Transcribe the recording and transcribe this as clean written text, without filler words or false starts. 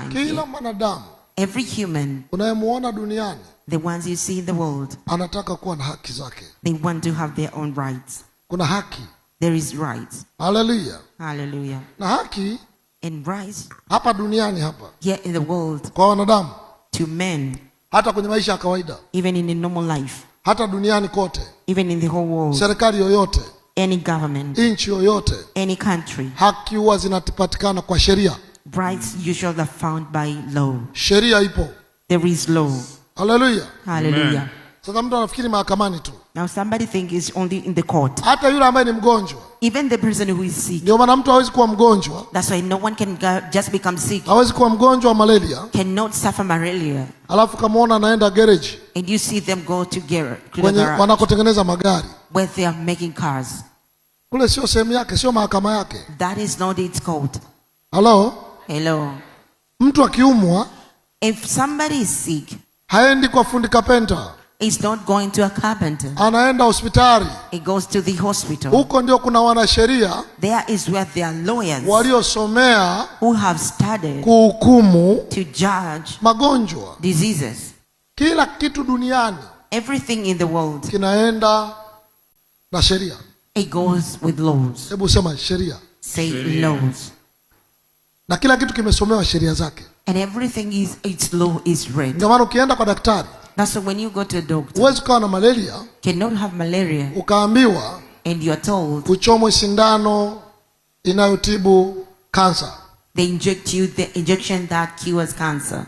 time Kila here. Mwanadamu Every human, unayemuona duniani the ones you see in the world, anataka kuwa na haki zake. They want to have their own rights. Kuna haki. There is rights. Haleluya! Hallelujah. Na haki And rights hapa duniani hapa here in the world kwa wanadamu, to men, hata kwenye maisha ya kawaida, even in the normal life, hata duniani kote, even in the whole world, serikali yoyote, any government, nchi yoyote, any country, haki huwa zinapatikana kwa sheria. Rights usually are found by law. Sheria ipo. There is law. Haleluya! Hallelujah. Sasa mtu anafikiri mahakamani tu, Now somebody think it's only in the court. Hata yule ambaye ni mgonjwa. Even the person who is sick. Ndio maana mtu hawezi kuwa mgonjwa, That's why no one can just become sick. Hawezi kuwa mgonjwa wa malaria Cannot suffer malaria. Alafu kamwona anaenda garage And you see them go to the kwenye garage wanakotengeneza magari. Where they are making cars. Kule sio sehemu yake, sio mahakama yake. That is not its court. Halo, Hello. Mtu akiumwa If somebody is sick, haendi kwa fundi kapenta, it's not going to a carpenter. Anaenda hospitali. It goes to the hospital. Huko ndio kuna wanasheria There is where there are lawyers waliosomea who have studied kuhukumu to judge magonjwa. Diseases. Kila kitu duniani Everything in the world, kinaenda na sheria. It goes with laws. Hebu sema sheria. Say Sheria. Laws. Na kila kitu kimesomewa sheria zake. And everything is its law is read. Ndio maana ukienda kwa daktari That's why when you go to a doctor, huwezi ukawa na malaria cannot have malaria, ukaambiwa and you are told uchomwe sindano inayotibu kansa. They inject you the injection that cures cancer.